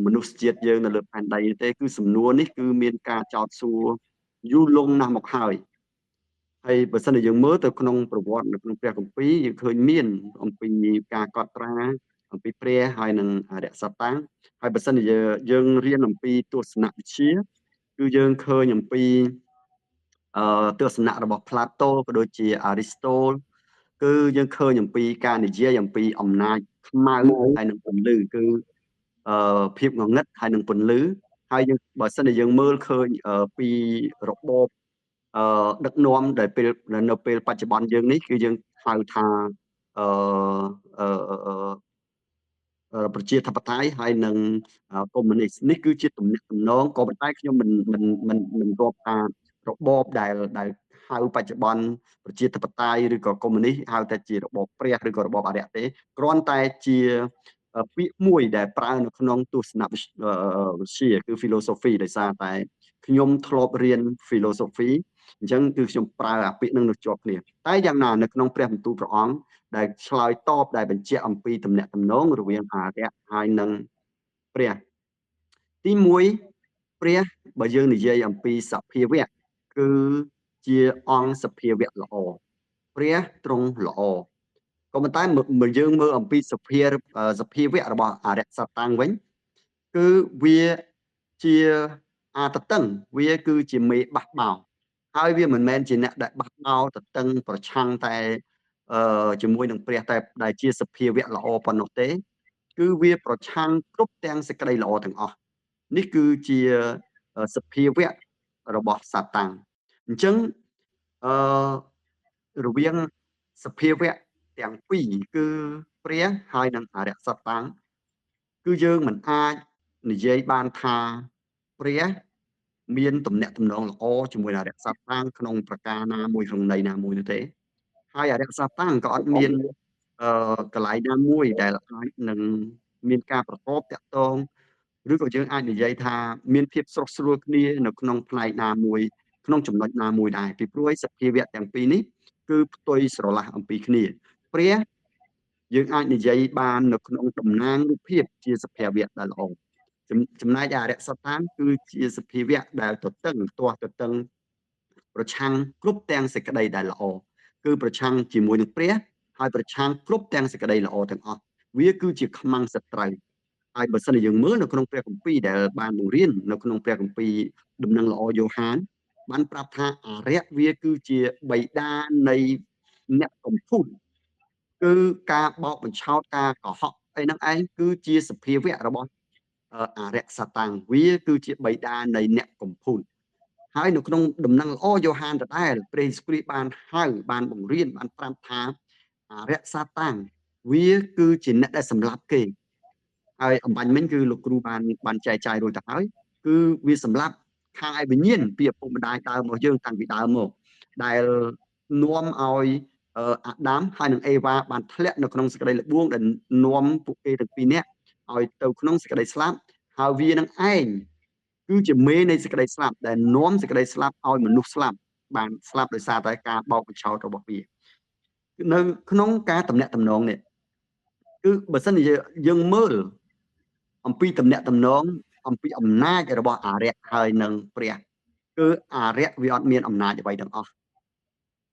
មនុស្សជាតិយើងនៅលើផែនដីនេះទេគឺសំណួរនេះគឺមានការចោទសួរយូរលង់ណាស់មកហើយហើយបើសិនជាយើងមើលទៅក្នុងប្រវត្តិនៅក្នុងព្រះគម្ពីរយើងឃើញមានអំពីការកត់ត្រាអំពីព្រះហើយនិងអរិយសតាំងហើយបើសិនជាយើងរៀនអំពីទស្សនវិជ្ជាគឺយើងឃើញអំពីទស្សនៈរបស់ប្លាតូក៏ដូចជាអារីស្តូលគឺយើងឃើញអំពីការនិយាយអំពីអំណាចខ្មៅហើយនិងពន្លឺគឺភាពងងឹតហើយនិងពន្លឺហើយយើងបើសិនជាយើងមើលឃើញពីរបបដឹកនាំដែលពេលនៅពេលបច្ចុប្បន្នយើងនេះគឺយើងហៅថាអឺប្រជាធិបតេយ្យហើយនិងកុម្មុយនីសនេះគឺជាទំនាក់ទំនងក៏ប៉ុន្តែខ្ញុំមិនមិនមិនមិនរាប់ថារបបដែលហៅបច្ចុប្បន្នប្រជាធិបតេយ្យឬក៏កុម្មុយនីសហៅតែជារបបព្រះឬក៏របបអរិយទេគ្រាន់តែជាពាក្យមួយដែលប្រើនៅក្នុងទស្សនវិជ្ជាគឺ philosophy ដោយសារតែខ្ញុំធ្លាប់រៀន philosophy អញ្ចឹងគឺខ្ញុំប្រើអាពាក្យនឹងនៅជាប់គ្នាតែយ៉ាងណានៅក្នុងព្រះបន្ទូលព្រះអង្គដែលឆ្លើយតបដែលបញ្ជាក់អំពីទំនាក់ទំនងរវាងអរិយហើយនិងព្រះទី1ព្រះបើយើងនិយាយអំពីសភាវៈគឺជាអង្គសភាវៈល្អព្រះទ្រង់ល្អក៏ប៉ុន្តែមើលយើងមើលអំពីសភាវៈរបស់អរិយសតាំងវិញគឺវាជាអាតតឹងវាគឺជាមេបះបោហើយវាមិនមែនជាអ្នកដែលបះបោតតឹងប្រឆាំងតែជាមួយនឹងព្រះតែដែលជាសភាវៈល្អប៉ុណ្ណោះទេគឺវាប្រឆាំងគ្រប់ទាំងសេចក្តីល្អទាំងអស់នេះគឺជាសភាវៈរបស់សាតាំងអញ្ចឹងរវាងសភាវៈទាំងពីរគឺព្រះហើយនិងអរិយសតាំងគឺយើងមិនអាចនិយាយបានថាព្រះមានទំនាក់ទំនងល្អជាមួយនឹងអរិយសតាំងក្នុងប្រការណាមួយក្នុងន័យណាមួយនោះទេហើយអរិយសតាំងក៏អត់មានកន្លែងណាមួយដែលអាចនឹងមានការប្រកបតាក់ទងឬក៏យើងអាចនិយាយថាមានភាពស្រុះស្រួលគ្នានៅក្នុងផ្នែកណាមួយក្នុងចំណុចណាមួយដែរពីព្រោះសភាវៈទាំងពីរនេះគឺផ្ទុយស្រឡះអំពីគ្នាព្រះយើងអាចនិយាយបាននៅក្នុងតំណាងរូបភាពជាសភាវៈដែលល្អចំណែកអរិយសតាំងគឺជាសភាវៈដែលទទឹងទាស់ទទឹងប្រឆាំងគ្រប់ទាំងសេចក្តីដែលល្អគឺប្រឆាំងជាមួយនឹងព្រះហើយប្រឆាំងគ្រប់ទាំងសេចក្តីល្អទាំងអស់វាគឺជាខ្មាំងសត្រូវហើយបើសិនជាយើងមើលនៅក្នុងព្រះគម្ពីរដែលបានបង្រៀននៅក្នុងព្រះគម្ពីរដំណឹងល្អយ៉ូហានបានប្រាប់ថាអរិយវាគឺជាបិតានៃអ្នកកំពូលគឺការបោកបញ្ឆោតការកុហកអីហ្នឹងឯងគឺជាសភាវៈរបស់អរិយសតាំងវាគឺជាបិតានៃអ្នកកំពូលហើយនៅក្នុងដំណឹងល្អយ៉ូហានដដែលព្រះយេស៊ូវគ្រីស្ទបានហៅបានបង្រៀនបានប្រាប់ថាអរិយសតាំងវាគឺជាអ្នកដែលសម្លាប់គេហើយអំបញ្ញមិញគឺលោកគ្រូបានចែកចាយរួចទៅហើយគឺវាសម្លាប់ខាងឯវិញ្ញាណពីឪពុកម្ដាយដើមរបស់យើងតាំងពីដើមមកដែលនាំឲ្យអាដាមហើយនិងអេវ៉ាបានធ្លាក់នៅក្នុងសេចក្តីល្បួងដែលនាំពួកគេទាំងពីរនាក់ឲ្យទៅក្នុងសេចក្តីស្លាប់ហើយវានឹងឯងគឺជាមេនៃសេចក្តីស្លាប់ដែលនាំសេចក្តីស្លាប់ឲ្យមនុស្សស្លាប់បានស្លាប់ដោយសារតែការបោកបញ្ឆោតរបស់វានៅក្នុងការតំណាក់តំណងនេះគឺបើសិនជាយើងមើលអំពីតំណាក់តំណងអំពីអំណាចរបស់អរិយហើយនិងព្រះគឺអរិយវាអត់មានអំណាចអ្វីទាំងអស់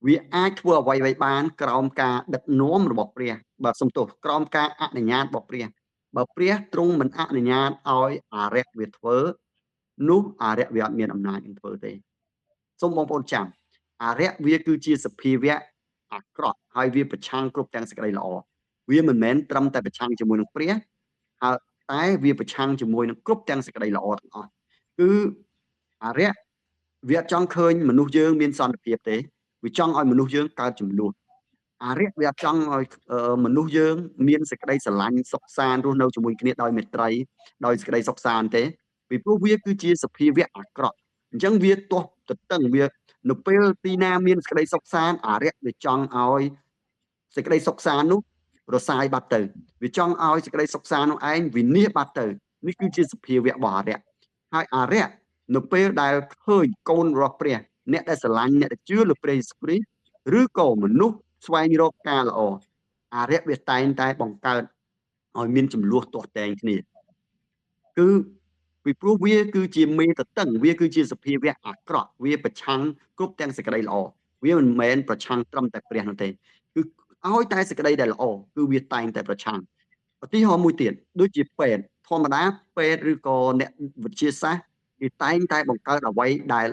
វាអាចធ្វើអ្វីៗបានក្រោមការដឹកនាំរបស់ព្រះបើសំទោសក្រោមការអនុញ្ញាតរបស់ព្រះបើព្រះទ្រង់មិនអនុញ្ញាតឲ្យអរិយវាធ្វើនោះអរិយវាអត់មានអំណាចនឹងធ្វើទេសូមបងប្អូនចាំអរិយវាគឺជាសភាវៈអាក្រក់ហើយវាប្រឆាំងគ្រប់ទាំងសេចក្តីល្អវាមិនមែនត្រឹមតែប្រឆាំងជាមួយនឹងព្រះហើយតែវាប្រឆាំងជាមួយនឹងគ្រប់ទាំងសេចក្តីល្អទាំងអស់គឺអរិយវាអត់ចង់ឃើញមនុស្សយើងមានសន្តិភាពទេវាចង់ឲ្យមនុស្សយើងកើតចំនួនអរិយវាអត់ចង់ឲ្យមនុស្សយើងមានសេចក្តីស្រឡាញ់សុខសាន្តរស់នៅជាមួយគ្នាដោយមេត្រីដោយសេចក្តីសុខសាន្តទេពីព្រោះវាគឺជាសភាវៈអាក្រក់អញ្ចឹងវាទាស់ទទឹងវានៅពេលទីណាមានសេចក្តីសុខសាន្តអរិយវាចង់ឲ្យសេចក្តីសុខសាន្តនោះរសាយបាត់ទៅវាចង់ឲ្យសេចក្តីសុខសាន្តនោះឯងវិនាសបាត់ទៅនេះគឺជាសភាវៈរបស់អរិយហើយអរិយនៅពេលដែលឃើញកូនរបស់ព្រះអ្នកដែលស្រឡាញ់អ្នកដែលជឿលើព្រះយេស៊ូវគ្រីស្ទឬក៏មនុស្សស្វែងរកការល្អអរិយវាតែងតែបង្កើតឲ្យមានចំនួនទាស់តែងគ្នា គឺពីព្រោះវាគឺជាមេតតឹងវាគឺជាសភាវៈអាក្រក់វាប្រឆាំងគ្រប់ទាំងសេចក្តីល្អវាមិនមែនប្រឆាំងត្រឹមតែព្រះនោះទេគឺឲ្យតែសេចក្តីដែលល្អគឺវាតែងតែប្រឆាំងឧទាហរណ៍មួយទៀតដូចជាពេទ្យធម្មតាពេទ្យឬក៏អ្នកវិទ្យាសាស្ត្រគេតែងតែបង្កើតអ្វីដែល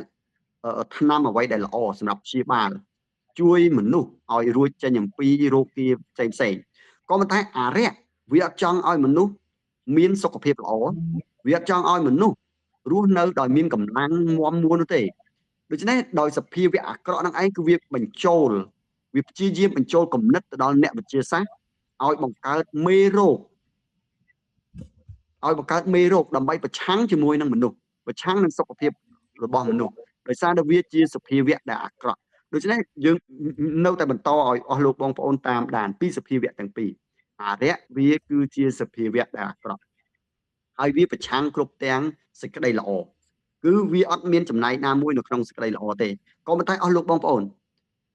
ថ្នាំអ្វីដែលល្អសម្រាប់ព្យាបាលជួយមនុស្សឲ្យរួចចេញអំពីរោគាផ្សេងផ្សេងក៏ប៉ុន្តែអារក្សវាអត់ចង់ឲ្យមនុស្សមានសុខភាពល្អវាអត់ចង់ឲ្យមនុស្សរស់នៅដោយមានកម្លាំងមាំមួននោះទេដូច្នេះដោយសភាវៈអាក្រក់ហ្នឹងឯងគឺវាបញ្ចូលវាព្យាយាមបញ្ចូលគំនិតទៅដល់អ្នកវិទ្យាសាស្ត្រឲ្យបង្កើតមេរោគឲ្យបង្កើតមេរោគដើម្បីប្រឆាំងជាមួយនឹងមនុស្សប្រឆាំងនឹងសុខភាពរបស់មនុស្សដោយសារតែវាជាសភាវៈដែលអាក្រក់ដូច្នេះយើងនៅតែបន្តឲ្យអស់លោកបងប្អូនតាមដានពីសភាវៈទាំងពីរអារក្សវាគឺជាសភាវៈដែលអាក្រក់ហើយវាប្រឆាំងគ្រប់ទាំងសេចក្តីល្អគឺវាអត់មានចំណែកណាមួយនៅក្នុងសេចក្តីល្អទេក៏ប៉ុន្តែអស់លោកបងប្អូន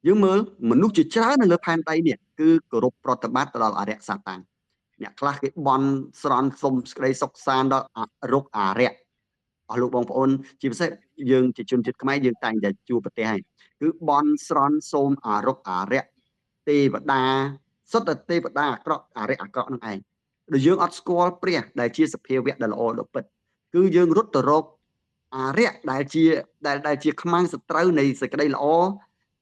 យើងមើលមនុស្សជាច្រើននៅលើផែនដីនេះគឺគោរពប្រតិបត្តិទៅដល់អរិយសាតាំងអ្នកខ្លះគេបន់ស្រន់សុំសេចក្តីសុខសាន្តដល់រុកអរិយអស់លោកបងប្អូនជាពិសេសយើងជាជនជាតិខ្មែរយើងតែងតែជួបប្រទេសហើយគឺបន់ស្រន់សូមអរុកអរិយទេវតាសុទ្ធតែទេវតាអាក្រក់អរិយអាក្រក់នឹងឯងដូចយើងអត់ស្គាល់ព្រះដែលជាសភាវៈដែលល្អដ៏ពិតគឺយើងរត់ទៅរកអរិយដែលជាដែលជាខ្មាំងសត្រូវនៃសេចក្តីល្អ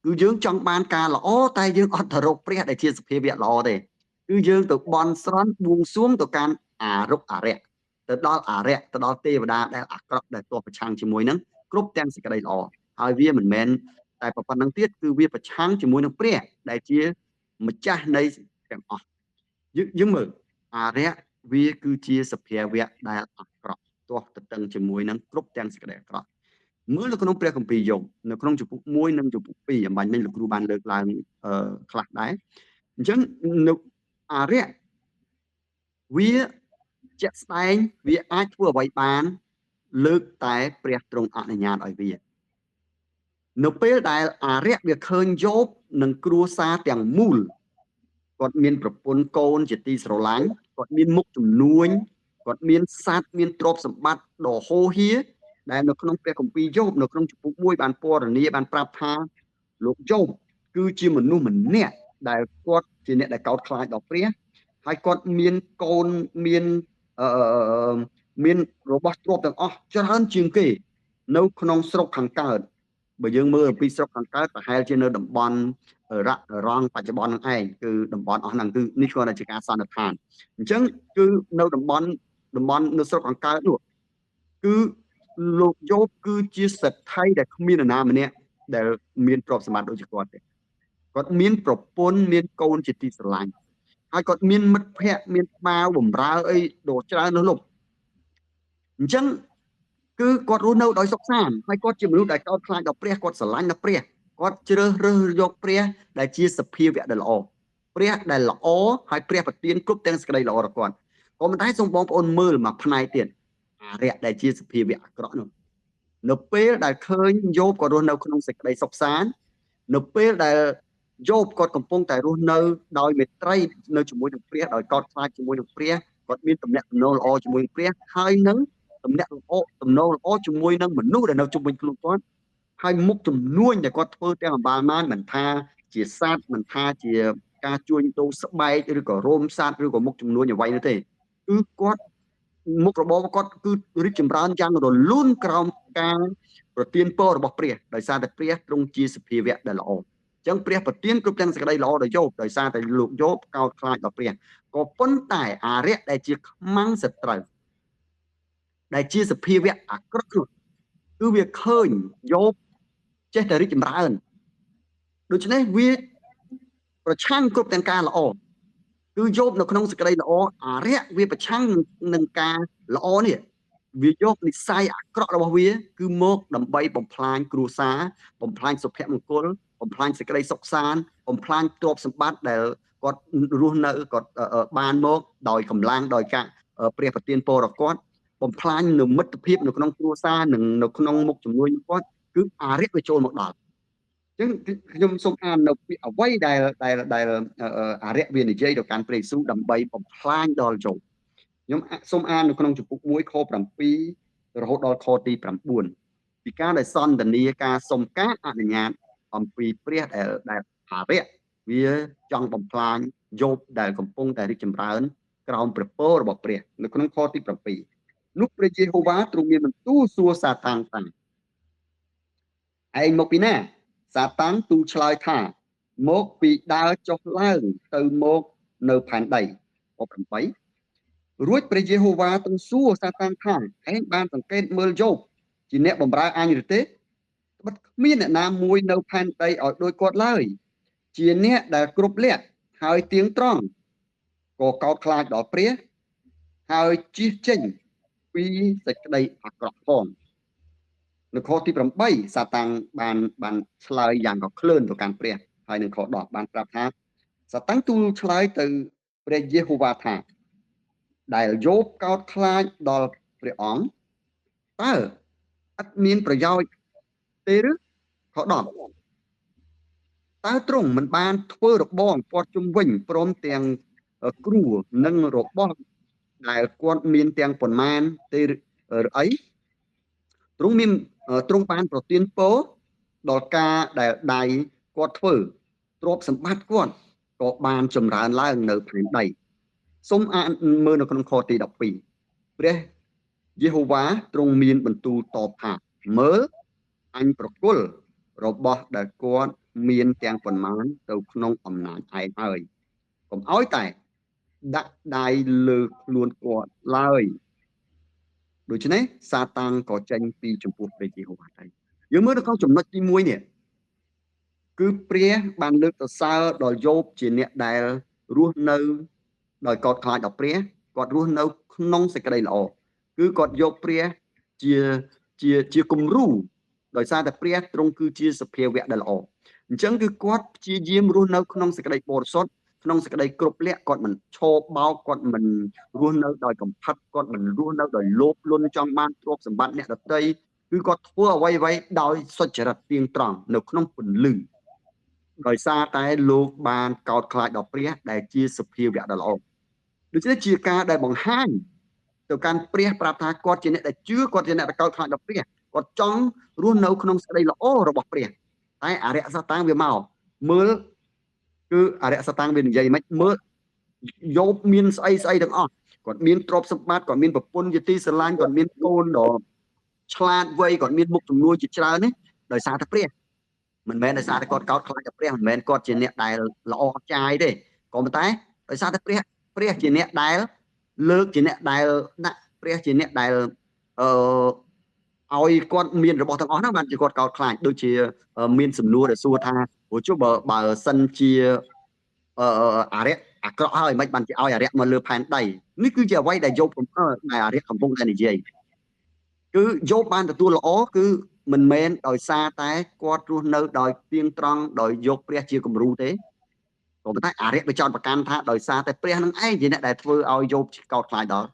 គឺយើងចង់បានការល្អតែយើងអត់ទៅរកព្រះដែលជាសភាវៈល្អទេគឺយើងទៅបន់ស្រន់បួងសួងទៅកាន់អារុកអរិយទៅដល់អរិយទៅដល់ទេវតាដែលអាក្រក់ដែលទាស់ប្រឆាំងជាមួយនឹងគ្រប់ទាំងសេចក្តីល្អហើយវាមិនមែនតែប៉ុណ្្នឹងទៀតគឺវាប្រឆាំងជាមួយនឹងព្រះដែលជាម្ចាស់នៃទាំងអស់យើងមើលអរិយវាគឺជាសភាវៈដែលអាក្រក់ទាស់ទៅតឹងជាមួយនឹងគ្រប់ទាំងសេចក្តីអាក្រក់មើលនៅក្នុងព្រះគម្ពីរយោបនៅក្នុងជំពូក1និងជំពូក2អំបញ្ញមិញលោកគ្រូបានលើកឡើងខ្លះដែរអញ្ចឹងនៅអរិយវាជាក់ស្ដែងវាអាចធ្វើអ្វីបានលើកតែព្រះទ្រង់អនុញ្ញាតឲ្យវានៅពេលដែលអរិយវាឃើញយោបនិងគ្រួសារទាំងមូលគាត់មានប្រពន្ធកូនជាទីស្រឡាញ់គាត់មានមុខជំនួញគាត់មានសត្វមានទ្រព្យសម្បត្តិដ៏ហូរហៀដែលនៅក្នុងព្រះគម្ពីរយោបនៅក្នុងជំពូក1បានពណ៌នាបានប្រាប់ថាលោកយោបគឺជាមនុស្សម្នាក់ដែលគាត់ជាអ្នកដែលកោតខ្លាចដល់ព្រះហើយគាត់មានកូនមានមានរបស់ទ្រព្យទាំងអស់ច្រើនជាងគេនៅក្នុងស្រុកខាងកើតបើយើងមើលអំពីស្រុកខាងកើតប្រហែលជានៅតំបន់រ៉ាក់រងបច្ចុប្បន្នហ្នឹងឯងគឺតំបន់អស់ហ្នឹងគឺនេះគ្រាន់តែជាការសន្និដ្ឋានអញ្ចឹងគឺនៅតំបន់នៅស្រុកខាងកើតនោះគឺលោកយោបគឺជាសេដ្ឋីដែលគ្មាននរណាម្នាក់ដែលមានទ្រព្យសម្បត្តិដូចជាគាត់ទេគាត់មានប្រពន្ធមានកូនជាទីស្រឡាញ់ហើយគាត់មានមិត្តភ័ក្តិមានបាវបំរើអីដ៏ច្រើនលើសលប់អញ្ចឹងគឺគាត់រស់នៅដោយសុខសាន្តហើយគាត់ជាមនុស្សដែលកោតខ្លាចដល់ព្រះគាត់ស្រឡាញ់ដល់ព្រះគាត់ជ្រើសរើសយកព្រះដែលជាសភាវៈដែលល្អព្រះដែលល្អហើយព្រះប្រទានគ្រប់ទាំងសេចក្តីល្អរបស់គាត់ក៏ប៉ុន្តែសូមបងប្អូនមើលមួយផ្នែកទៀតអរិយដែលជាសភាវៈអាក្រក់នោះនៅពេលដែលឃើញយោបគាត់រស់នៅក្នុងសេចក្តីសុខសាន្តនៅពេលដែលយោបគាត់កំពុងតែរស់នៅដោយមេត្រីនៅជាមួយនឹងព្រះដោយកោតខ្លាចជាមួយនឹងព្រះគាត់មានទំនាក់ទំនងល្អជាមួយនឹងព្រះហើយនឹងទំនាក់ទំនងល្អជាមួយនឹងមនុស្សដែលនៅជុំវិញខ្លួនគាត់ហើយមុខជំនួញដែលគាត់ធ្វើទាំងអំបាលម៉ានមិនថាជាសត្វមិនថាជាការជួញដូរស្បែកឬក៏រោមសត្វឬក៏មុខជំនួញអ្វីនោះទេគឺគាត់មុខរបរគាត់គឺរីកចម្រើនយ៉ាងរលូនក្រោមការប្រទានពររបស់ព្រះដោយសារតែព្រះទ្រង់ជាសភាវៈដែលល្អអញ្ចឹងព្រះប្រទានគ្រប់ទាំងសេចក្តីល្អដល់យោបដោយសារតែលោកយោបកោតខ្លាចដល់ព្រះក៏ប៉ុន្តែអរិយដែលជាខ្មាំងសត្រូវដែលជាសភាវៈអាក្រក់នោះគឺវាឃើញយោបចេះតែរីកចម្រើនដូច្នេះវាប្រឆាំងគ្រប់ទាំងការល្អគឺយោបនៅក្នុងសេចក្តីល្អអរិយវាប្រឆាំងនឹងការល្អនេះវាយកនិស័យអាក្រក់របស់វាគឺមកដើម្បីបំផ្លាញគ្រួសារបំផ្លាញសុភមង្គលបំផ្លាញសេចក្តីសុខសាន្តបំផ្លាញទ្រព្យសម្បត្តិដែលគាត់រស់នៅគាត់បានមកដោយកម្លាំងដោយការព្រះប្រទានពររបស់គាត់បំផ្លាញនៅមិត្តភាពនៅក្នុងគ្រួសារនិងនៅក្នុងមុខជំនួញគាត់គឺអរិយវាចូលមកដល់អញ្ចឹងខ្ញុំសូមអាននៅពាក្យអ្វីដែលដែលដែលអរិយវានិយាយទៅកាន់ព្រះយេស៊ូវដើម្បីបំផ្លាញដល់យោប ខ្ញុំសូមអាននៅក្នុងជំពូក1ខ7រហូតដល់ខទី9ពីការដែលសន្ទនាការសុំការអនុញ្ញាតអំពីព្រះដែលអរិយវាចង់បំផ្លាញយោបដែលកំពុងតែរីកចម្រើនក្រោមព្រះពររបស់ព្រះនៅក្នុងខទី7នោះព្រះយេហូវ៉ាទ្រង់មានបន្ទូលសួរសាតាំងថាឯងមកពីណាសាតាំងទូលឆ្លើយថាមកពីដើរចុះឡើងទៅមកនៅផែនដីខ8រួចព្រះយេហូវ៉ាទ្រង់សួរសាតាំងថាឯងបានសង្កេតមើលយោបជាអ្នកបម្រើអញឬទេត្បិតគ្មានអ្នកណាមួយនៅផែនដីឲ្យដូចគាត់ឡើយជាអ្នកដែលគ្រប់លក្ខហើយទៀងត្រង់ក៏កោតខ្លាចដល់ព្រះហើយជៀសចេញពីសេចក្តីអាក្រក់ផងនៅខទី8សាតាំងបានឆ្លើយយ៉ាងក៏ក្លឿនទៅកាន់ព្រះហើយនៅខ10បានប្រាប់ថាសាតាំងទូលឆ្លើយទៅព្រះយេហូវ៉ាថាដែលយោបកោតខ្លាចដល់ព្រះអង្គតើអត់មានប្រយោជន៍ទេឬខ10តើទ្រង់មិនបានធ្វើរបងព័ទ្ធជុំវិញព្រមទាំងគ្រួនិងរបស់ដែលគាត់មានទាំងប៉ុន្មានទេឬអីទ្រង់បានប្រទានពរដល់ការដែលដៃគាត់ធ្វើទ្រព្យសម្បត្តិគាត់ក៏បានចម្រើនឡើងនៅផែនដីសូមអានមើលនៅក្នុងខទី12ព្រះយេហូវ៉ាទ្រង់មានបន្ទូលតបថាមើលអញប្រគល់របស់ដែលគាត់មានទាំងប៉ុន្មានទៅក្នុងអំណាចឯងហើយកុំឲ្យតែដាក់ដៃលើខ្លួនគាត់ឡើយដូច្នេះសាតាំងក៏ចេញពីចំពោះព្រះយេហូវ៉ាទៅយើងមើលនៅក្នុងចំណុចទី1នេះគឺព្រះបានលើកសរសើរដល់យោបជាអ្នកដែលរស់នៅដោយកោតខ្លាចដល់ព្រះគាត់រស់នៅក្នុងសេចក្តីល្អគឺគាត់យកព្រះជាគំរូដោយសារតែព្រះទ្រង់គឺជាសភាវៈដែលល្អអញ្ចឹងគឺគាត់ព្យាយាមរស់នៅក្នុងសេចក្តីបរិសុទ្ធក្នុងសេចក្តីគ្រប់លក្ខគាត់មិនឈរបោកគាត់មិនរស់នៅដោយកំផិតគាត់មិនរស់នៅដោយលោភលន់ចង់បានទ្រព្យសម្បត្តិអ្នកដទៃគឺគាត់ធ្វើអ្វីៗដោយសុចរិតទៀងត្រង់នៅក្នុងពន្លឺដោយសារតែលោកបានកោតខ្លាចដល់ព្រះដែលជាសភាវៈដ៏ល្អដូច្នេះជាការដែលបង្ហាញទៅកាន់ព្រះប្រាប់ថាគាត់ជាអ្នកដែលជឿគាត់ជាអ្នកដែលកោតខ្លាចដល់ព្រះគាត់ចង់រស់នៅក្នុងសេចក្តីល្អរបស់ព្រះតែអរិយសាតាំងវាមកមើលគឺអរិយសាតាំងវានិយាយមិនមើលយោបមានស្អីស្អីទាំងអស់គាត់មានទ្រព្យសម្បត្តិគាត់មានប្រពន្ធជាទីស្រឡាញ់គាត់មានកូនដ៏ឆ្លាតវៃគាត់មានមុខជំនួយជាច្រើននេះដោយសារតែព្រះមិនមែនដោយសារតែគាត់កោតខ្លាចតែព្រះមិនមែនគាត់ជាអ្នកដែលល្អចាយទេក៏ប៉ុន្តែដោយសារតែព្រះជាអ្នកដែលលើកជាអ្នកដែលដាក់ព្រះជាអ្នកដែលឲ្យគាត់មានរបស់ទាំងអស់ហ្នឹងបានជាគាត់កោតខ្លាចដូចជាមានសំណួរដែលសួរថាព្រោះចុះបើសិនជាអរិយអាក្រក់ហើយមិនបានជាឲ្យអរិយមកលើផែនដីនេះគឺជាអ្វីដែលយោបដែលអរិយកំពុងតែនិយាយគឺយោបបានទទួលល្អគឺមិនមែនដោយសារតែគាត់រស់នៅដោយទៀងត្រង់ដោយយកព្រះជាគំរូទេក៏ប៉ុន្តែអរិយវាចោទប្រកាន់ថាដោយសារតែព្រះនឹងឯងជាអ្នកដែលធ្វើឲ្យយោបកោតខ្លាចដល់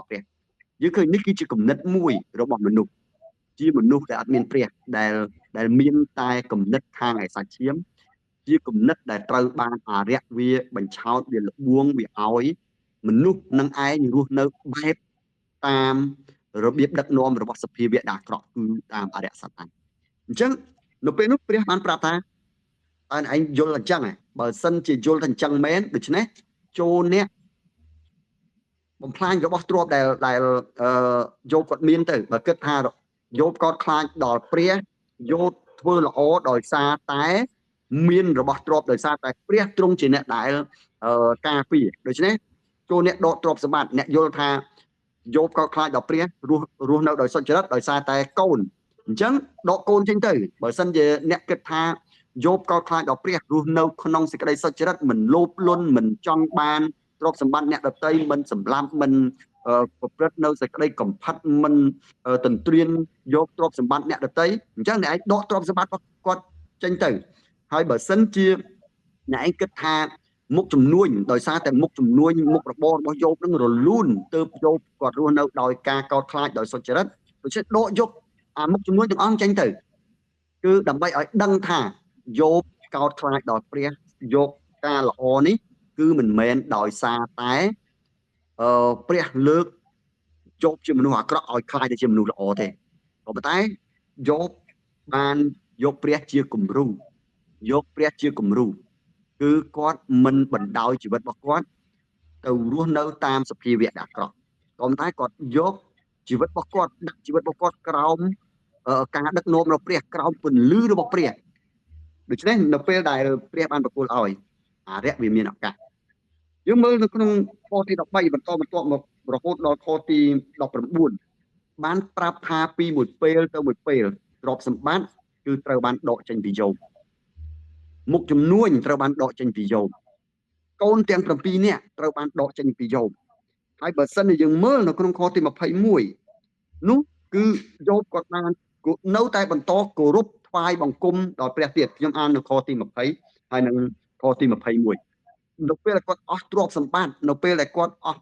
ព្រះយើងឃើញនេះគឺជាគំនិតមួយរបស់មនុស្សជាមនុស្សដែលអត់មានព្រះដែលមានតែគំនិតខាងឯសាច់ឈាមជាគំនិតដែលត្រូវបានអរិយវាបញ្ឆោតវាលបួងវាឲ្យមនុស្សនឹងឯងរស់នៅបែបតាមរបៀបដឹកនាំរបស់សភាវៈដែលអាក្រក់គឺតាមអរិយសត្វអញ្ចឹងនៅពេលនោះព្រះបានប្រាប់ថាតើឯងយល់អញ្ចឹងបើសិនជាយល់ថាអញ្ចឹងមែនដូច្នេះចូលអ្នកបំផ្លាញរបស់ទ្រព្យដែលយោបគាត់មានទៅបើគិតថាយោបគាត់ខ្លាចដល់ព្រះយោបធ្វើល្អដោយសារតែមានរបស់ទ្រព្យដោយសារតែព្រះទ្រង់ជាអ្នកដែលការពារដូច្នេះចូលអ្នកដកទ្រព្យសម្បត្តិអ្នកយល់ថាយោបគាត់ខ្លាចដល់ព្រះរស់នៅដោយសុចរិតដោយសារតែកូនអញ្ចឹងដកកូនចេញទៅបើសិនជាអ្នកគិតថាយោបគាត់ខ្លាចដល់ព្រះរស់នៅក្នុងសេចក្តីសុចរិតមិនលោភលន់មិនចង់បានទ្រព្យសម្បត្តិអ្នកដទៃមិនសម្លាប់មិនប្រព្រឹត្តនៅសេចក្តីកំផិតមិនទន្ទ្រានយកទ្រព្យសម្បត្តិអ្នកដទៃអញ្ចឹងអ្នកឯងដកទ្រព្យសម្បត្តិរបស់គាត់ចេញទៅហើយបើសិនជាអ្នកឯងគិតថាមុខជំនួញដោយសារតែមុខជំនួញមុខរបររបស់យោបនឹងរលូនទើបយោបគាត់រស់នៅដោយការកោតខ្លាចដោយសុចរិតដូច្នេះដកយកអាមុខជំនួញទាំងអង្គចេញទៅគឺដើម្បីឲ្យដឹងថាយោបកោតខ្លាចដល់ព្រះយកការល្អនេះគឺមិនមែនដោយសារតែ ព្រះលើកយោបជាមនុស្សអាក្រក់ឲ្យក្លាយទៅជាមនុស្សល្អទេក៏ប៉ុន្តែយោបបានយកព្រះជាគំរូយកព្រះជាគំរូគឺគាត់មិនបណ្ដោយជីវិតរបស់គាត់ទៅរស់នៅតាមសភាវៈអាក្រក់ក៏ប៉ុន្តែគាត់យកជីវិតរបស់គាត់ដាក់ជីវិតរបស់គាត់ក្រោមការដឹកនាំរបស់ព្រះក្រោមពន្លឺរបស់ព្រះដូច្នេះនៅពេលដែលព្រះបានប្រគល់ឲ្យអរិយវាមានឱកាសយើងមើលនៅក្នុងខទី13បន្តបន្ទាប់មករហូតដល់ខទី19បានប្រាប់ថាពីមួយពេលទៅមួយពេលទ្រព្យសម្បត្តិគឺត្រូវបានដកចេញពីយោបមុខជំនួញត្រូវបានដកចេញពីយោបកូនទាំង7នាក់ត្រូវបានដកចេញពីយោបហើយបើសិនជាយើងមើលនៅក្នុងខទី21នោះគឺយោបគាត់បាននៅតែបន្តគោរពថ្វាយបង្គំដល់ព្រះទៀតខ្ញុំអាននៅខទី20ហើយនិងខទី21នៅពេលដែលគាត់អស់ទ្រព្យសម្បត្តិនៅពេលដែលគាត់អស់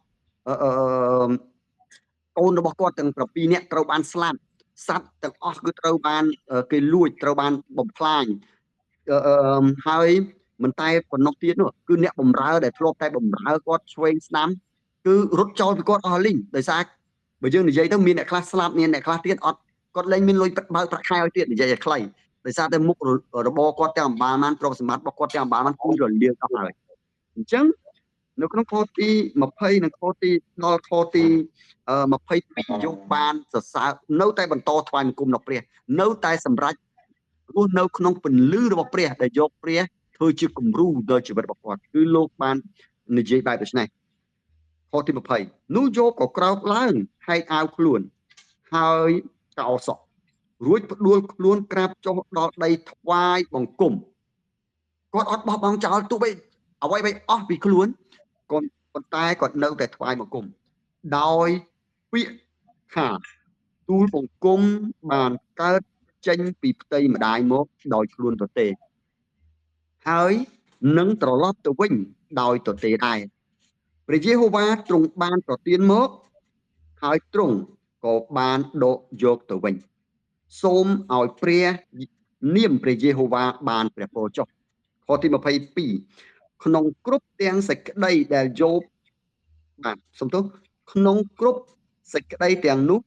កូនរបស់គាត់ទាំង7នាក់ត្រូវបានស្លាប់សត្វទាំងអស់គឺត្រូវបានគេលួចត្រូវបានបំផ្លាញហើយមិនតែប៉ុណ្ណោះទៀតនោះគឺអ្នកបំរើដែលធ្លាប់តែបំរើគាត់ឆ្វេងស្ដាំគឺរត់ចោលពីគាត់អស់លីងដោយសារបើយើងនិយាយទៅមានអ្នកខ្លះស្លាប់មានអ្នកខ្លះទៀតអត់គាត់លែងមានលុយបើកប្រាក់ខែឲ្យទៀតនិយាយឲ្យខ្លីដោយសារតែមុខរបរគាត់ទាំងអំបាលបានទ្រព្យសម្បត្តិរបស់គាត់ទាំងអំបាលបានគឺរលាកអស់ហើយអញ្ចឹងនៅក្នុងខទី20និងខទីដល់ខទី22យោបបានសរសើរនៅតែបន្តថ្វាយបង្គំដល់ព្រះនៅតែសម្រេចរស់នៅក្នុងពន្លឺរបស់ព្រះដែលយកព្រះធ្វើជាគំរូដល់ជីវិតរបស់គាត់គឺលោកបាននិយាយបែបដូច្នេះខទី20នោះយោបក៏ក្រោកឡើងហែកអាវខ្លួនហើយកោសក់រួចផ្ដួលខ្លួនក្រាបចុះដល់ដីថ្វាយបង្គំគាត់អត់បោះបង់ចោលទោះបីអ្វីៗអស់ពីខ្លួនគាត់ប៉ុន្តែគាត់នៅតែថ្វាយបង្គំដោយពាក្យថាទូលបង្គំបានកើតចេញពីផ្ទៃម្ដាយមកដោយខ្លួនទទេហើយនឹងត្រឡប់ទៅវិញដោយទទេដែរព្រះយេហូវ៉ាទ្រង់បានប្រទានមកហើយទ្រង់ក៏បានដកយកទៅវិញសូមឲ្យព្រះនាមព្រះយេហូវ៉ាបានព្រះពរចុះខទី22ក្នុងគ្រប់ទាំងសេចក្តីដែលយោបបាទសំទោសក្នុងគ្រប់សេចក្តីទាំងនោះ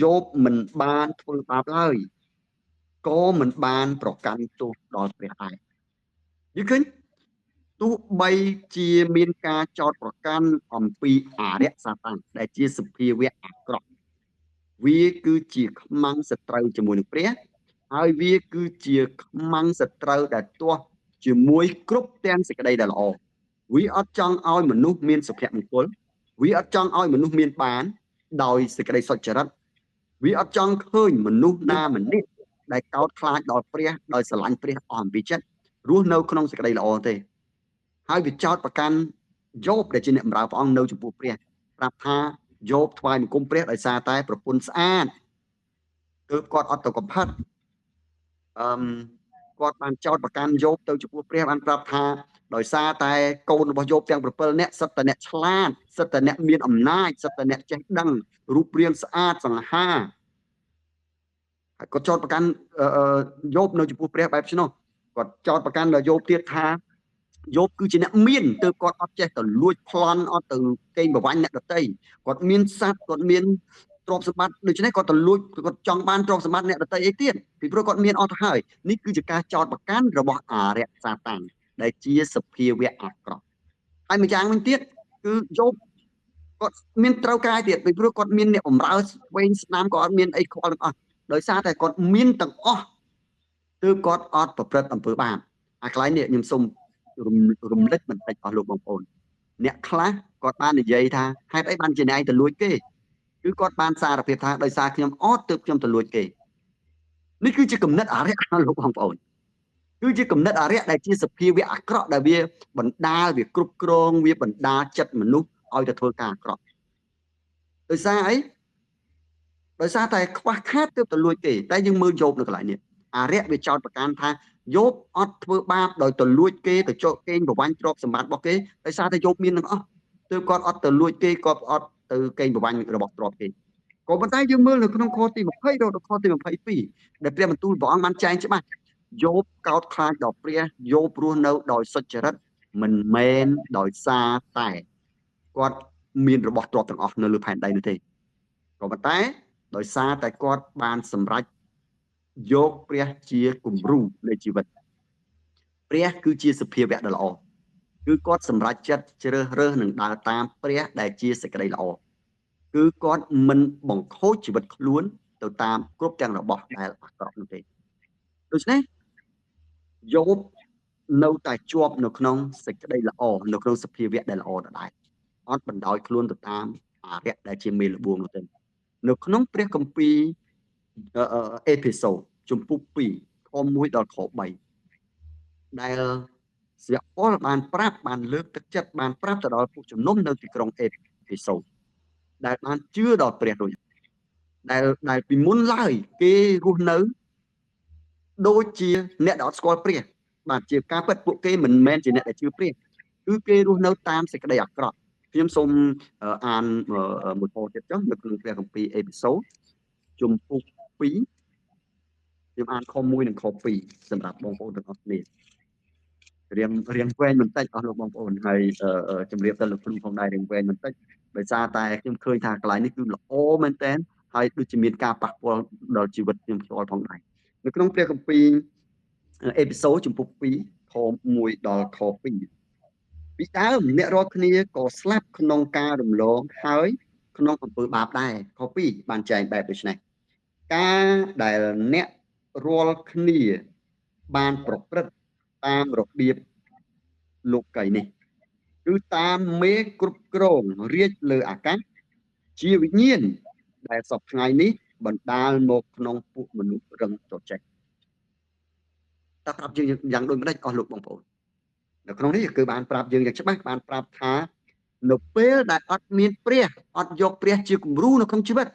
យោបមិនបានធ្វើបាបឡើយក៏មិនបានប្រកាន់ទោសដល់ព្រះដែរយល់ឃើញទោះបីជាមានការចោទប្រកាន់អំពីអរិយសាតាំងដែលជាសភាវៈអាក្រក់វាគឺជាខ្មាំងសត្រូវជាមួយនឹងព្រះហើយវាគឺជាខ្មាំងសត្រូវដែលទាស់ជាមួយគ្រប់ទាំងសេចក្តីដែលល្អវាអត់ចង់ឲ្យមនុស្សមានសុភមង្គលវាអត់ចង់ឲ្យមនុស្សមានបានដោយសេចក្តីសុចរិតវាអត់ចង់ឃើញមនុស្សណាម្នាក់ដែលកោតខ្លាចដល់ព្រះដោយស្រឡាញ់ព្រះអស់អំពីចិត្តរស់នៅក្នុងសេចក្តីល្អទេហើយវាចោទប្រកាន់យោបដែលជាអ្នកបម្រើព្រះអង្គនៅចំពោះព្រះប្រាប់ថាយោបថ្វាយបង្គំព្រះដោយសារតែប្រពន្ធស្អាតទើបគាត់អត់ទៅកំផិតគាត់បានចោទប្រកាន់យោបទៅចំពោះព្រះបានប្រាប់ថាដោយសារតែកូនរបស់យោបទាំង7នាក់សិតតែអ្នកឆ្លាតសិតតែអ្នកមានអំណាចសិតតែអ្នកចេះដឹងរូបរាងស្អាតសង្ហាហើយគាត់ចោទប្រកាន់យោបនៅចំពោះព្រះបែបនោះគាត់ចោទប្រកាន់ដល់យោបទៀតថាយោបគឺជាអ្នកមានទើបគាត់អត់ចេះទៅលួចប្លន់អត់ទៅកេងប្រវ័ញ្ចអ្នកដទៃគាត់មានសัตว์គាត់មានទ្រព្យសម្បត្តិដូច្នេះគាត់ទៅលួចគាត់ចង់បានទ្រព្យសម្បត្តិអ្នកដទៃអីទៀតពីព្រោះគាត់មានអស់ទៅហើយនេះគឺជាការចោទប្រកាន់របស់អរិយសាតាំងដែលជាសភាវៈអាក្រក់ហើយម្យ៉ាងវិញទៀតគឺយោបគាត់មានត្រូវការទៀតពីព្រោះគាត់មានអ្នកបម្រើឆ្វេងស្ដាំក៏អត់មានអីខ្វល់ទាំងអស់ដោយសារតែគាត់មានទាំងអស់ទើបគាត់អត់ប្រព្រឹត្តអំពើបាបអាកន្លែងនេះខ្ញុំសូមរំលឹកបន្តិចអស់លោកបងប្អូនអ្នកខ្លះគាត់បាននិយាយថាហេតុអីបានជាអ្នកឯងទៅលួចគេគឺគាត់បានសារភាពថាដោយសារខ្ញុំអត់ទើបខ្ញុំទៅលួចគេនេះគឺជាគំនិតអរិយលោកបងប្អូនគឺជាគំនិតអរិយដែលជាសភាវៈអាក្រក់ដែលវាបណ្ដាលវាគ្រប់គ្រងវាបណ្ដាលចិត្តមនុស្សឲ្យទៅធ្វើការអាក្រក់ដោយសារអីដោយសារតែខ្វះខាតទើបទៅលួចគេតែយើងមើលយោបនៅកន្លែងនេះអរិយវាចោទប្រកាន់ថាយោបអត់ធ្វើបាបដោយទៅលួចគេទៅចោកកេងប្រវ័ញ្ចទ្រព្យសម្បត្តិរបស់គេដោយសារតែយោបមានទាំងអស់ទើបគាត់អត់ទៅលួចគេគាត់អត់ទៅកេងប្រវ័ញ្ចរបស់ទ្រព្យគេក៏ប៉ុន្តែយើងមើលនៅក្នុងខទី20ដល់ខទី22ដែលព្រះបន្ទូលព្រះអង្គបានចែងច្បាស់យោបកោតខ្លាចដល់ព្រះយោបរស់នៅដោយសុចរិតមិនមែនដោយសារតែគាត់ មានរបស់ទ្រព្យទាំងអស់នៅលើផែនដីនោះទេក៏ប៉ុន្តែដោយសារតែគាត់បានសម្រេចយកព្រះជាគំរូនៃជីវិតព្រះគឺជាសភាវៈដ៏ល្អគឺគាត់សម្រេចចិត្តជ្រើសរើសនឹងដើរតាមព្រះដែលជាសេចក្តីល្អគឺគាត់មិនបង្ខូចជីវិតខ្លួនទៅតាមគ្រប់ទាំងរបស់ដែលអាក្រក់នោះទេដូច្នេះយោបនៅតែជាប់នៅក្នុងសេចក្តីល្អនៅក្នុងសភាវៈដែលល្អដដែលអត់បណ្ដោយខ្លួនទៅតាមអារក្សដែលជាមេល្បួងនោះទេនៅក្នុងព្រះគម្ពីរអេភេសូជំពូក2ខ1ដល់ខ3ដែលសាវកប៉ុលបានប្រាប់បានលើកទឹកចិត្តបានប្រាប់ទៅដល់ពួកជំនុំនៅទីក្រុងអេភេសូដែលបានជឿដល់ព្រះរួចដែលពីមុនឡើយគេរស់នៅដូចជាអ្នកដែលអត់ស្គាល់ព្រះបាទជាការពិតពួកគេមិនមែនជាអ្នកដែលជឿព្រះគឺគេរស់នៅតាមសេចក្តីអាក្រក់ខ្ញុំសូមអានមួយខទៀតចុះនៅក្នុងព្រះគម្ពីរអេភេសូជំពូក2ខ្ញុំអានខ1និងខ2សម្រាប់បងប្អូនទាំងអស់គ្នារៀងវែងបន្តិចអស់លោកបងប្អូនហើយជម្រាបទៅលោកគ្រូផងដែររៀងវែងបន្តិចដោយសារតែខ្ញុំឃើញថាកន្លែងនេះគឺល្អមែនទែនហើយដូចជាមានការប៉ះពាល់ដល់ជីវិតខ្ញុំផ្ទាល់ផងដែរនៅក្នុងព្រះគម្ពីរអេភេសូជំពូក2ខ1ដល់ខ2ពីដើមអ្នករាល់គ្នាក៏ស្លាប់ក្នុងការរំលងហើយក្នុងអំពើបាបដែរខ2បានចែងបែបដូចនេះការដែលអ្នករាល់គ្នាបានប្រព្រឹត្តតាមរបៀបលោកីនេះគឺតាមមេគ្រប់គ្រងរាជលើអាកាសជាវិញ្ញាណដែលសពថ្ងៃនេះបណ្ដាលមកក្នុងពួកមនុស្សរឹងត្រចេះតើប្រាប់យើងយ៉ាងដូចម្ដេចអស់លោកបងប្អូននៅក្នុងនេះគឺបានប្រាប់យើងយ៉ាងច្បាស់បានប្រាប់ថានៅពេលដែលអត់មានព្រះអត់យកព្រះជាគំរូនៅក្នុងជីវិត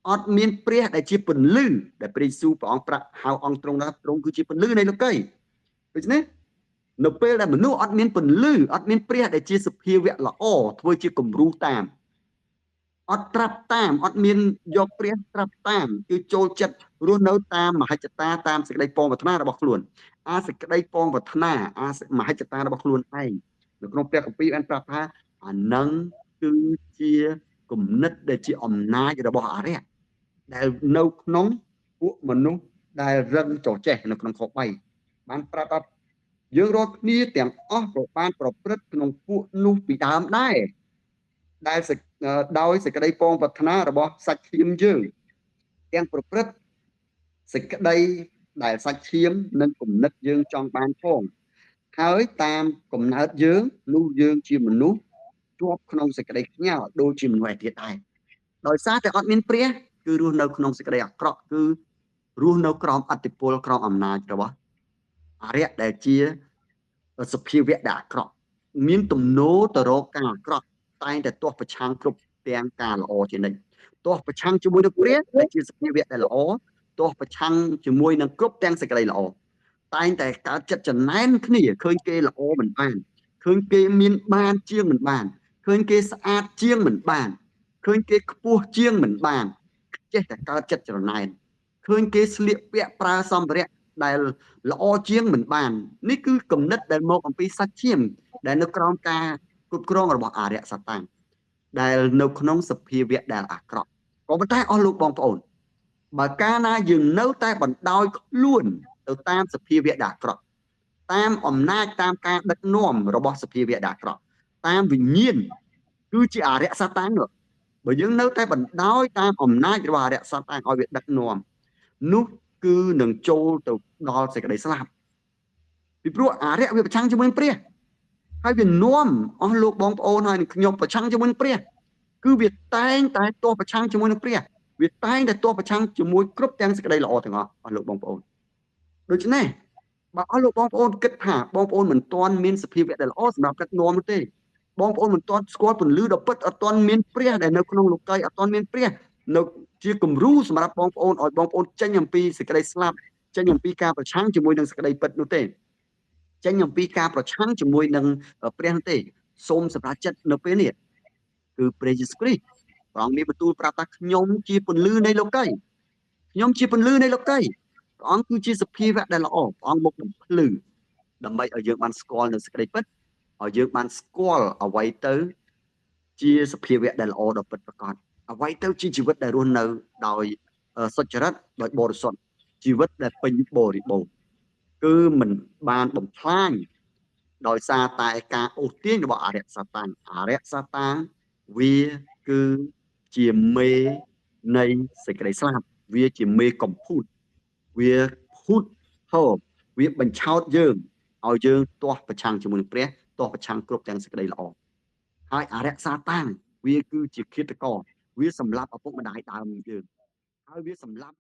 អត់មានព្រះដែលជាពន្លឺដែលព្រះយេស៊ូវព្រះអង្គប្រាប់ហៅអង្គទ្រង់ថាទ្រង់គឺជាពន្លឺនៃលោកីដូច្នេះនៅពេលដែលមនុស្សអត់មានពន្លឺអត់មានព្រះដែលជាសភាវៈល្អធ្វើជាគំរូតាមអត់ត្រាប់តាមអត់មានយកព្រះត្រាប់តាមគឺចូលចិត្តរស់នៅតាមមហិច្ឆតាតាមសេចក្តីប៉ងប្រាថ្នារបស់ខ្លួនអាសេចក្តីប៉ងប្រាថ្នាអាមហិច្ឆតារបស់ខ្លួនឯងនៅក្នុងព្រះគម្ពីរបានប្រាប់ថាអានឹងគឺជាគំនិតដែលជាអំណាចរបស់អារក្សដែលនៅក្នុងពួកមនុស្សដែលរឹងចចេះនៅក្នុងខ3បានប្រាប់ថាយើងរាល់គ្នាទាំងអស់ក៏បានប្រព្រឹត្តក្នុងពួកនោះពីដើមដែរដែលដោយសេចក្តីប៉ងប្រាថ្នារបស់សាច់ឈាមយើងទាំងប្រព្រឹត្តសេចក្តីដែលសាច់ឈាមនិងគំនិតយើងចង់បានផងហើយតាមកំណើតយើងនោះយើងជាមនុស្សជាប់ក្នុងសេចក្តីខ្ញាល់ដូចជាមនុស្សឯទៀតដែរដោយសារតែអត់មានព្រះគឺរស់នៅក្នុងសេចក្តីអាក្រក់គឺរស់នៅក្រោមឥទ្ធិពលក្រោមអំណាចរបស់អារក្សដែលជាសភាវៈដែលអាក្រក់មានទំនោរទៅរកការអាក្រក់តែងតែទាស់ប្រឆាំងគ្រប់ទាំងការល្អជានិច្ចទាស់ប្រឆាំងជាមួយនឹងព្រះដែលជាសភាវៈដែលល្អទាស់ប្រឆាំងជាមួយនឹងគ្រប់ទាំងសេចក្តីល្អតែងតែកើតចិត្តចំណែនគ្នាឃើញគេល្អមិនបានឃើញគេមានបានជាងមិនបានឃើញគេស្អាតជាងមិនបានឃើញគេខ្ពស់ជាងមិនបានចេះតែកើតចិត្តចំណែនឃើញគេស្លៀកពាក់ប្រើសម្ភារៈដែលល្អជាងមិនបាននេះគឺគំនិតដែលមកអំពីសាច់ឈាមដែលនៅក្រោមការគ្រប់គ្រងរបស់អារក្សសាតាំងដែលនៅក្នុងសភាវៈដែលអាក្រក់ក៏ប៉ុន្តែអស់លោកបងប្អូនបើកាលណាយើងនៅតែបណ្ដោយខ្លួនទៅតាមសភាវៈដែលអាក្រក់តាមអំណាចតាមការដឹកនាំរបស់សភាវៈដែលអាក្រក់តាមវិញ្ញាណគឺជាអារក្សសាតាំងនោះបើយើងនៅតែបណ្ដោយតាមអំណាចរបស់អារក្សសាតាំងឲ្យវាដឹកនាំនោះគឺនឹងចូលទៅដល់សេចក្តីស្លាប់ពីព្រោះអារក្សវាប្រឆាំងជាមួយព្រះហើយវានាំអស់លោកបងប្អូនហើយនឹងខ្ញុំប្រឆាំងជាមួយនឹងព្រះគឺវាតែងតែទាស់ប្រឆាំងជាមួយនឹងព្រះវាតែងតែទាស់ប្រឆាំងជាមួយគ្រប់ទាំងសេចក្តីល្អទាំងអស់អស់លោកបងប្អូនដូច្នេះបើអស់លោកបងប្អូនគិតថាបងប្អូនមិនទាន់មានសភាវៈដែលល្អសម្រាប់ដឹកនាំនោះទេបងប្អូនមិនទាន់ស្គាល់ពន្លឺដ៏ពិតអត់ទាន់មានព្រះដែលនៅក្នុងលោកីអត់ទាន់មានព្រះនៅជាគំរូសម្រាប់បងប្អូនឲ្យបងប្អូនចេញអំពីសេចក្តីស្លាប់ចេញអំពីការប្រឆាំងជាមួយនឹងសេចក្តីពិតនោះទេចេញអំពីការប្រឆាំងជាមួយនឹងព្រះនោះទេសូមសម្រេចចិត្តនៅពេលនេះគឺព្រះយេស៊ូវគ្រីស្ទព្រះអង្គមានបន្ទូលប្រាប់ថាខ្ញុំជាពន្លឺនៃលោកីខ្ញុំជាពន្លឺនៃលោកីព្រះអង្គគឺជាសភាវៈដែលល្អព្រះអង្គមកបំភ្លឺដើម្បីឲ្យយើងបានស្គាល់នៅសេចក្តីពិតឲ្យយើងបានស្គាល់អ្វីទៅ ជាសភាវៈដែលល្អដ៏ពិតប្រាកដអ្វីទៅជាជីវិតដែលរស់នៅដោយសុចរិតដោយបរិសុទ្ធជីវិតដែលពេញបរិបូរណ៍គឺមិនបានបំផ្លាញដោយសារតែការអូសទាញរបស់អរិយសាតាំងអរិយសាតាំងវាគឺជាមេនៃសេចក្តីស្លាប់វាជាមេកំពូតវាភូតហូបវាបញ្ឆោតយើងឲ្យយើងទាស់ប្រឆាំងជាមួយនឹងព្រះទាស់ប្រឆាំងគ្រប់ទាំងសេចក្តីល្អហើយអរិយសាតាំងវាគឺជាឃាតករវាសម្លាប់ឪពុកម្ដាយដើមយើងហើយវាសម្លាប់